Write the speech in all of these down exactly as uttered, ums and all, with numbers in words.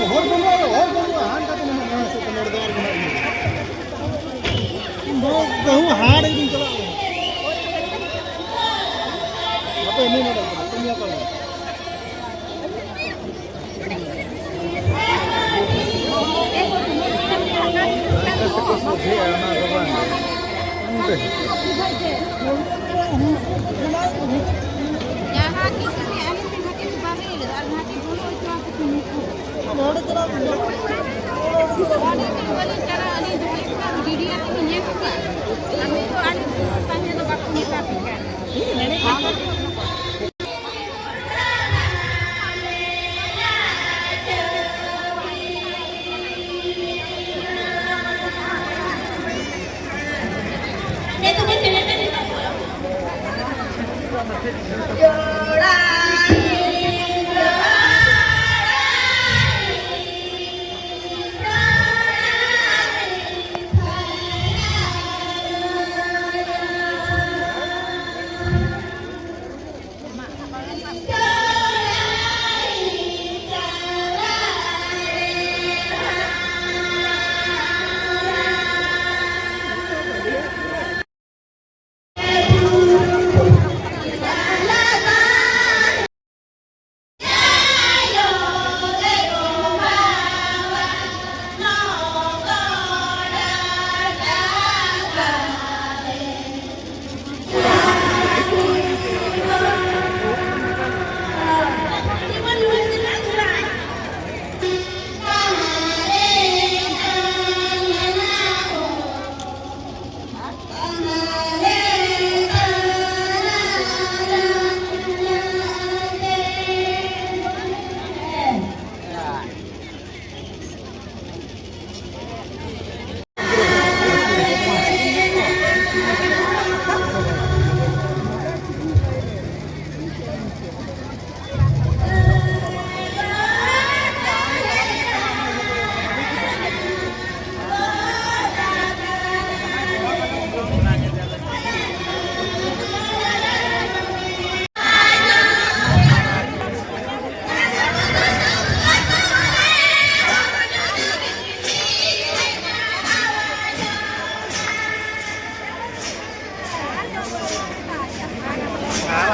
ᱦᱚᱲ ᱵᱟᱹᱱᱩᱜᱼᱟ, ᱦᱚᱲ ᱵᱟᱹᱱᱩᱜᱼᱟ, ᱦᱟᱱᱠᱟ ᱛᱮ ᱢᱮᱱᱟᱜ ᱵᱚᱱᱟ, ᱥᱮ ᱱᱚᱰᱮ ᱫᱚ ᱟᱨ ᱢᱮᱱᱟᱜ ᱞᱤᱧᱟ᱾ ᱤᱧ ᱵᱟᱹᱦᱩ, ᱵᱟᱹᱦᱩ ᱦᱟᱴ ᱤᱫᱤᱧ ᱪᱟᱞᱟᱜ ᱠᱟᱱᱟ᱾ ᱟᱯᱮ ᱢᱤᱫ ᱦᱚᱲ ᱠᱟᱱᱟ, ᱠᱟᱹᱢᱤᱭᱟ ᱠᱚ᱾ ᱪᱤᱠᱟᱹ ᱛᱮᱠᱚ ᱥᱚᱡᱷᱮᱜᱼᱟ ᱚᱱᱟ ᱫᱚ ᱵᱟᱝ᱾ ᱡᱟᱦᱟᱸ ᱠᱤᱪᱷᱩ ᱜᱮ ᱟᱹᱞᱤᱧ ᱴᱷᱮᱱ ᱦᱟᱹᱴᱤᱧ ᱵᱟᱝ ᱦᱮᱡ ᱞᱮᱫᱟ, ᱟᱨ ᱡᱟᱦᱟᱸ ᱛᱤᱥ ᱵᱚᱞᱚ ᱦᱚᱪᱚ ᱟᱠᱚ ᱠᱟᱱᱟ ᱠᱚ᱾ ᱚᱸᱰᱮ ᱪᱟᱞᱟᱜ ᱵᱤᱱ᱾ ᱚᱸᱰᱮ ᱫᱚ ᱵᱟᱹᱞᱤᱧ ᱪᱟᱞᱟᱜᱼᱟ, ᱟᱹᱞᱤᱧ ᱫᱚ ᱦᱩᱭᱩᱜ ᱠᱟᱱᱟ ᱢᱤᱰᱤᱭᱟ ᱨᱮᱞᱤᱧ ᱧᱮᱞ ᱠᱚᱣᱟ᱾ ᱟᱨ ᱱᱤᱛᱚᱜ ᱟᱹᱞᱤᱧ ᱥᱟᱢᱱᱮ ᱫᱚ ᱵᱟᱠᱚ ᱢᱮᱛᱟ ᱯᱮ ᱠᱟᱱᱟ᱾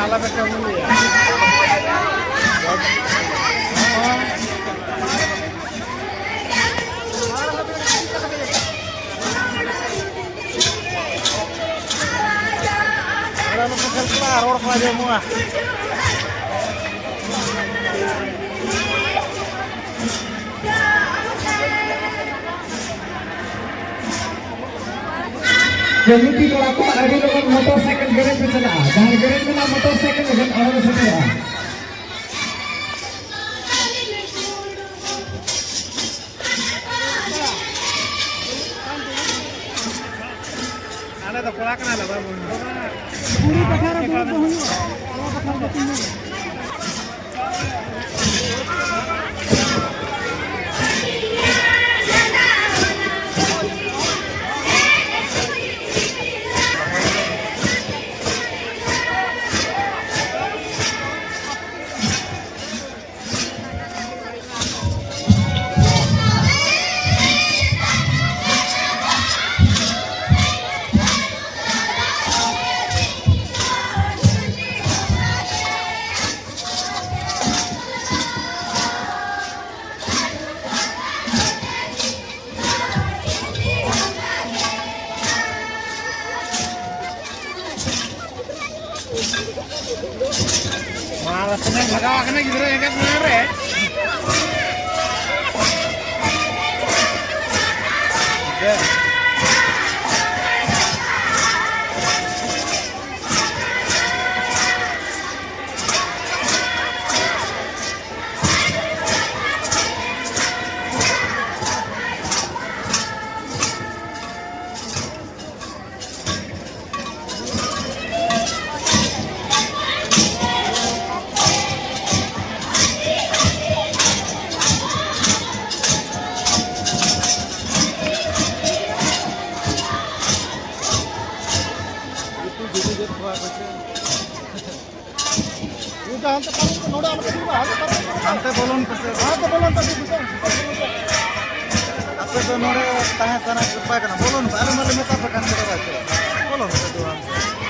ᱟᱞᱟᱫᱟ ᱠᱟᱹᱢᱤ ᱞᱟᱹᱭᱟ᱾ ᱟᱞᱮ ᱱᱚᱛᱮ ᱠᱷᱟᱱ ᱛᱷᱚᱲᱟ ᱨᱚᱲ ᱠᱚ ᱟᱸᱡᱚᱢᱚᱜᱼᱟ᱾ ᱡᱮ ᱞᱩᱴᱤ ᱠᱚᱲᱟ ᱠᱚ ᱟᱹᱰᱤ ᱞᱚᱜᱚᱱ ᱢᱚᱴᱚᱨ ᱥᱟᱭᱠᱮᱞ ᱜᱮᱨᱮᱡᱽ ᱯᱮ ᱪᱟᱞᱟᱜᱼᱟ᱾ ᱡᱟᱦᱟᱸᱭ ᱜᱮᱨᱮᱡᱽ ᱢᱮᱱᱟᱜᱼᱟ ᱢᱚᱴᱚᱨ ᱥᱟᱭᱠᱮᱞ ᱞᱟᱹᱜᱤᱫ ᱚᱸᱰᱮ ᱵᱚ ᱥᱮᱴᱮᱨᱚᱜᱼᱟ᱾ ᱟᱞᱮ ᱫᱚ ᱠᱚᱲᱟ ᱠᱟᱱᱟᱞᱮ, ᱵᱟᱹᱵᱩ᱾ ᱠᱩᱲᱤ ᱠᱟᱛᱷᱟ ᱨᱮ ᱫᱩᱲᱩᱵ ᱫᱚ ᱦᱩᱭᱩᱜᱼᱟ᱾ ᱠᱚᱲᱟ ᱠᱟᱛᱷᱟ ᱨᱮ ᱫᱚ ᱦᱩᱭᱩᱜᱼᱟ᱾ ᱢᱟ, ᱨᱟᱥᱛᱟ ᱧᱮᱞ ᱵᱷᱟᱜᱟᱣ ᱟᱠᱟᱱᱟ ᱜᱤᱫᱽᱨᱟᱹ ᱮᱸᱜᱟᱛ ᱢᱟᱲᱟᱝ ᱨᱮ᱾ ᱩᱱᱤ ᱫᱚ ᱦᱟᱱᱛᱮ ᱯᱟᱨᱚᱢ ᱠᱚ, ᱱᱚᱰᱮ ᱟᱞᱚ ᱯᱮ ᱫᱩᱲᱩᱵᱟ, ᱦᱟᱱᱛᱮ ᱯᱟᱨᱚᱢ ᱠᱚ᱾ ᱦᱟᱱᱛᱮ ᱵᱚᱞᱚᱱ ᱯᱮᱥᱮ᱾ ᱦᱟᱱᱛᱮ ᱵᱚᱞᱚᱱ ᱯᱮᱥᱮ, ᱵᱩᱡᱷᱟᱹᱣ? ᱟᱯᱮ ᱫᱚ ᱱᱚᱰᱮ ᱛᱟᱦᱮᱸ ᱥᱟᱱᱟ ᱯᱮ ᱠᱟᱱᱟ, ᱵᱚᱞᱚᱱ ᱯᱮ᱾ ᱟᱞᱮ ᱢᱟᱞᱮ ᱢᱮᱛᱟ ᱯᱮ ᱠᱟᱱ ᱜᱮ, ᱵᱟᱵᱟ ᱪᱮ? ᱵᱚᱞᱚᱱ ᱯᱮ ᱫᱩᱣᱟᱨ ᱛᱮ᱾